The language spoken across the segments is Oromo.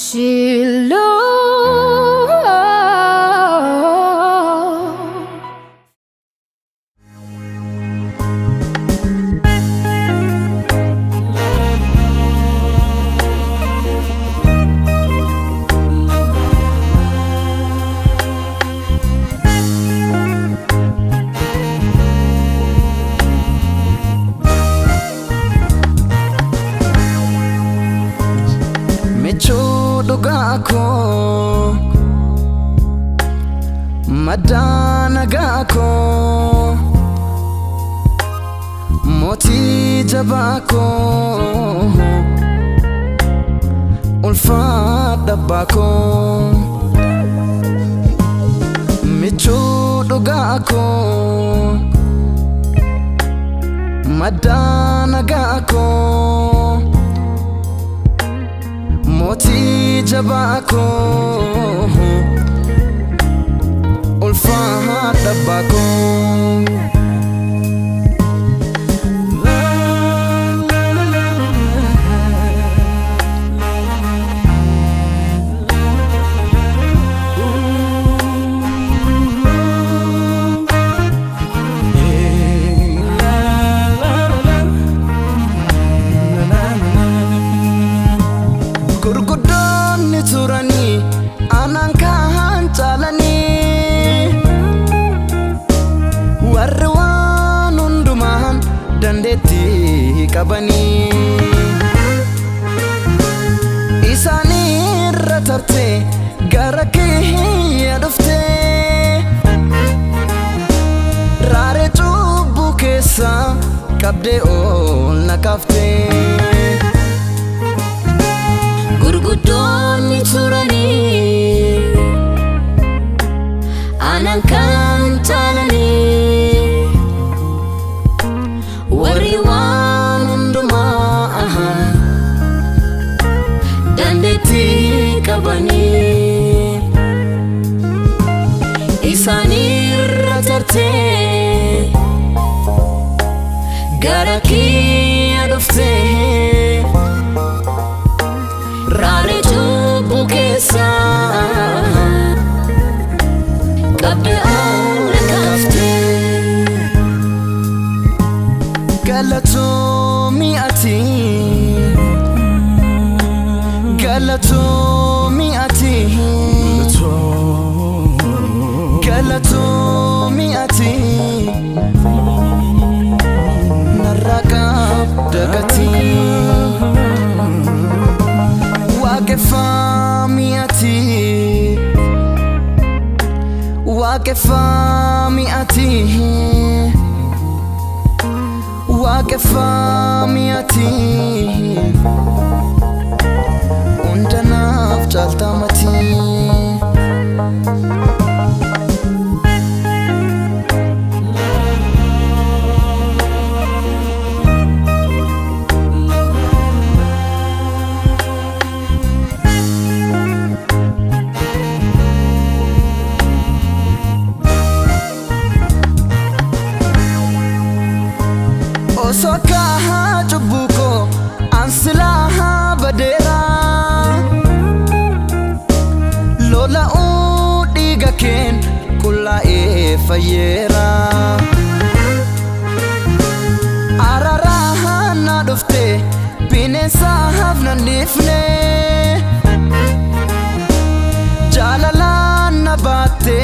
Shiloh. Michuu dhugaa koo, maddaa nagaa koo, mootii jabaa koo, ulfaadha abbaa koo. Michuu dhugaa koo, maddaa nagaa koo, mootii jabaa koo, ulfaadha abbaa koo. Gurguddoonni turanii anaan kaan caalanii, warri waan hundumaan dandeettii qabanii, isaanirra tartee gara kiyya dhuftee, raaree cubbuu keessaa qabdee ol na kaaftee. Gurguddoonni turanii anaan kan caalanii, warri waan hundumaa dandeettii qabanii, isaanirra tartee gara kiyya dhuftee, raaree cubbuu keessaa qabdee ol na kaaftee. Galatoomii ati, galatoomii ati, galatoomii ati, narraa qabda gatii. Waaqeffamii ati, waaqeffamii ati, waaqeffamii ati, hundanaaf caaltamatii. Osoo kahaa cubbuu koo ansilaa badeera, lola'uu dhiiga keen qullaa'ee fayyeera. Araraa na dhufte, bineensaaf nan dhiifne, jaalalaan na baatte,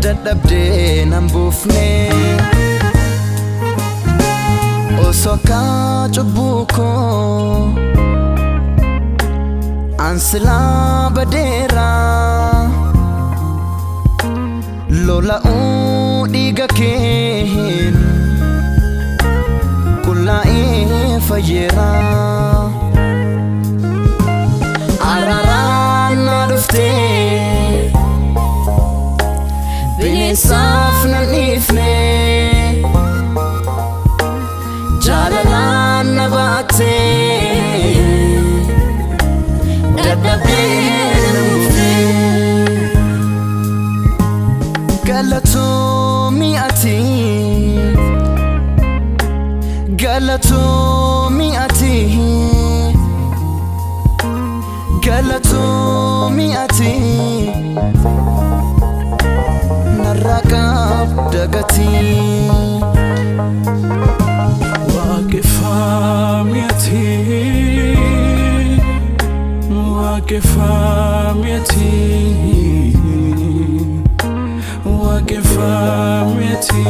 dadhabdee nan buufne. Osoo akka cubbuu koo ansilaa badeera, lola'uu dhiiga keen qullaa'ee fayyeera. Araaraan na dhufte, bineensaaf nan dhiifne, jaalalaan na baatte, dadhabdee na buufte. Galatoomii ati, galatoomii ati, galatoomii. Waaqeffameti, waaqeffameti.